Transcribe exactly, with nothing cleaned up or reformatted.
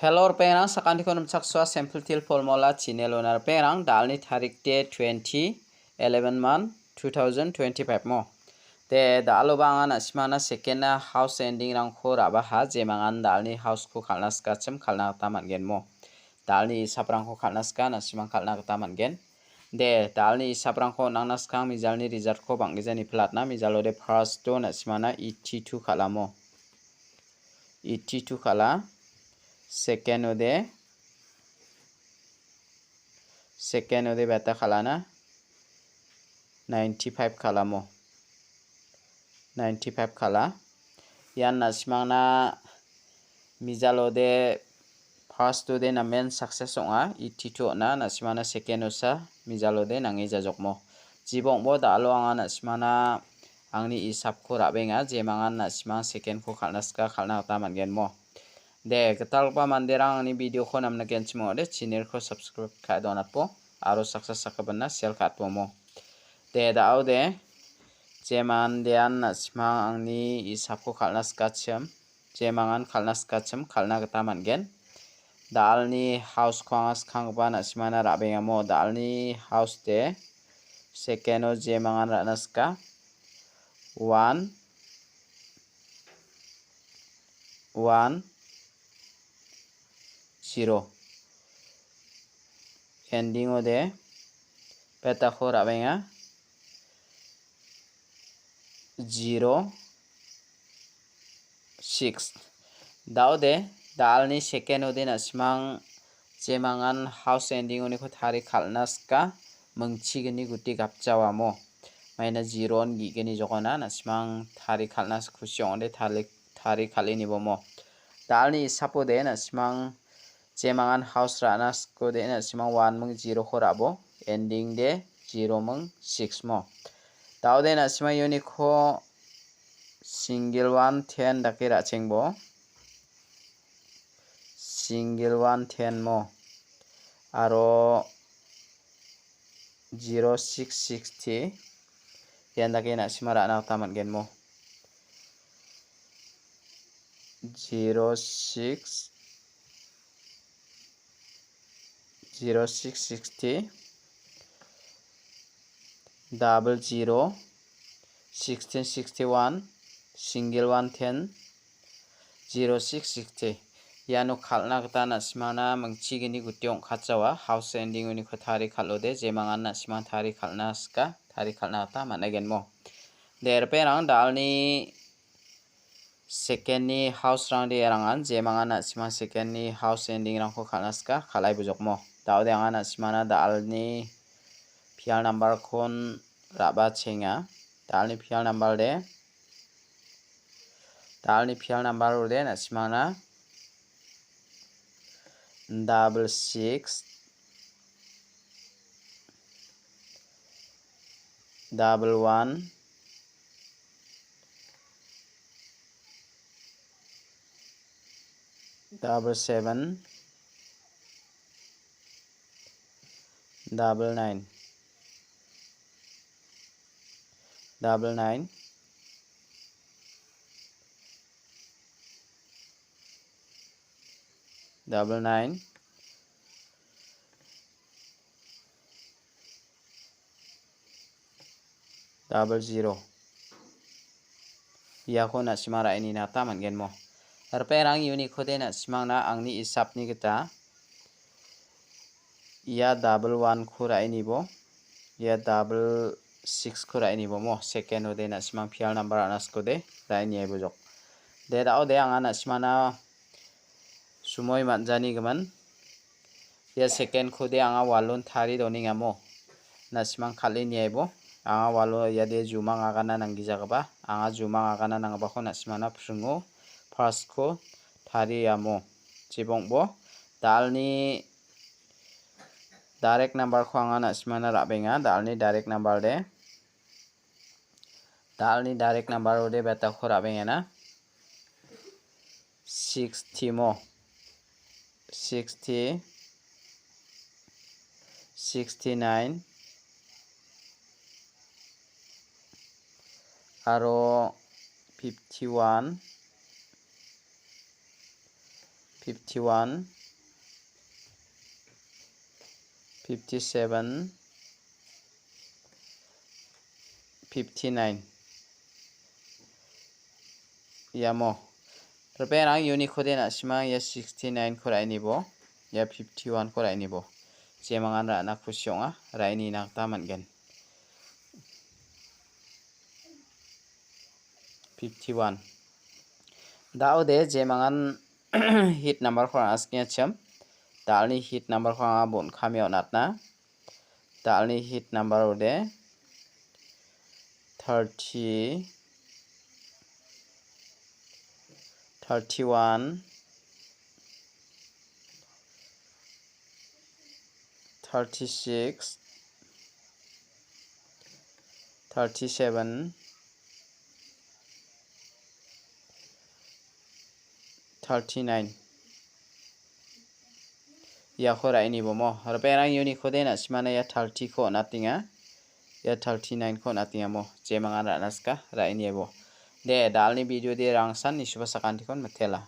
Hello, ripengrang, sakantiko nimchaksoa Simple Teer Formula channel-ona ripengrang, da·alni tarik de twenty, eleven month, two thousand twenty-five mo. De, da·aloba anga na·simana second-na house ending-rangko ra·baha, jemangan da·alni house-ko kal·na sikachim kal·na gita man·gen mo. Da·alni isaprangko kal·na sika na·simang kal·na gita man·gen. De, da·alni isaprangko on·angna skang mijalni result-ko bang·gija niplatna, mijalo de first-o na·simana eighty-two kal·amo. Eighty-two kal·a. Second-o de, second-o de beta kal·ana. Ninety-five kal·amo. Ninety-five kal·a. Ian na·simangna mijalode first-o de namen success ong·a, eighty-two on·a, na·simangna second-osa mijalode nange jajokmo. Jibongbo da·alo anga na·simangna angni isapko ra·benga, jemangan na·simang second-ko kal·na sika kal·na gita man·gen mo. De, gitalgipa manderang angni video-ko namna genchim ong·ode, channel-ko subscribe ka·e donatbo, aro saksa sakgipinna share ka·atbo mo. De, da·ode, jemandean na·simang angni isapko kal·na sikachim, jemangan kal·na sikachim, kal·na gita man·gen. Da·alni house-ko anga skanggipa na·simana ra·bengamo, da·alni house de, second-o jemangan ra·na sika, one, one, zero. Ending-o de, petako ra·benga, zero, six. Da·ode, da·alni second-o de na·simang jemangan house ending-oniko tari kal·na sika, mingchigni guti gapjawamo. Maina zero-on ge·gni jokona, na·simang tari kal·na kusi ong·ode tali-, tari kal·e nibomo. Da·alni isapo de na·simang jemangan house ra·na sikode na·simang one ming zero-ko ra·bo. Ending de zero ming six mo. Da·ode na·simang uniko single one ten dake ra·chengbo. Single one ten mo. Aro zero six sixty. Ian dake na·sima ra·na gita man·gen mo. Zero six, zero six sixty, double zero, sixteen sixty one, single one ten, zero six sixty. Iano kal·na gita na·simana mingchigini guti ong·katjawa. House ending uniko tari kal·ode, jemangan na·simang tari kal·na sika, tari kal·na gita man·aigenmo. De, ripengrang, da·alni secondni house-rangde erangan, jemangan na·simang secondni house ending-rangko kal·na sika, kal·ai bujokmo. Da·ode anga na·simana da·alni pial number-kon ra·bachenga. Da·alni pial number de, da·alni pial number ode na·simana double six, double one, double seven, double nine, double nine, double nine, double zero. Iako na·sima ra·e nina gita man·genmo. Ripengrang, uniko de na·simangna angni isapni gita ia double one-ko ra·e nibo, ia double six-ko ra·e nibo mo. Second-ode na·simang pial number ra·na sikode ra·e niai bujok. De, da·ode anga na·simana sumoi man·jani gimin. Ia second-kode anga walon tari donengamo. Na·simang kal·e niaibo. Anga walo iade jumang agana nanggijagipa. Anga jumang agana nanggipako na·simana pringo. First-ko tariamo. Chibongbo. Da·alni direct number-ko anga na·simana ra·benga. Da·alni direct number de. Da·alni direct number-ode betako ra·bengena. Sixty mo. Sixty, sixty-nine, aro fifty-one, fifty-one, fifty-seven, fifty-nine. Iamo. Reperang uniko de na·simang ia sixty-nine ko ra·inibo, ia fifty-one ko ra·inibo. Jemangan ra·na kusi ong·a, ra·inina gita man·gen. Fifty-one. Da·ode jemangan hit number ko ra·na sikengachim. Da·alni hit number ko anga bon·kamio on·atna. Da·alni hit number ode thirty, thirty-one, thirty-six, thirty-seven, thirty-nine. Iako ra·inibo mo. Reperang uniko de na·simana ia thirty ko on·atenga. Ia thirty-nine ko on·atenga mo. Jemangan ra·na sika ra·inibo. De, da·alni video de rangsan nisuba sakantikon mitela.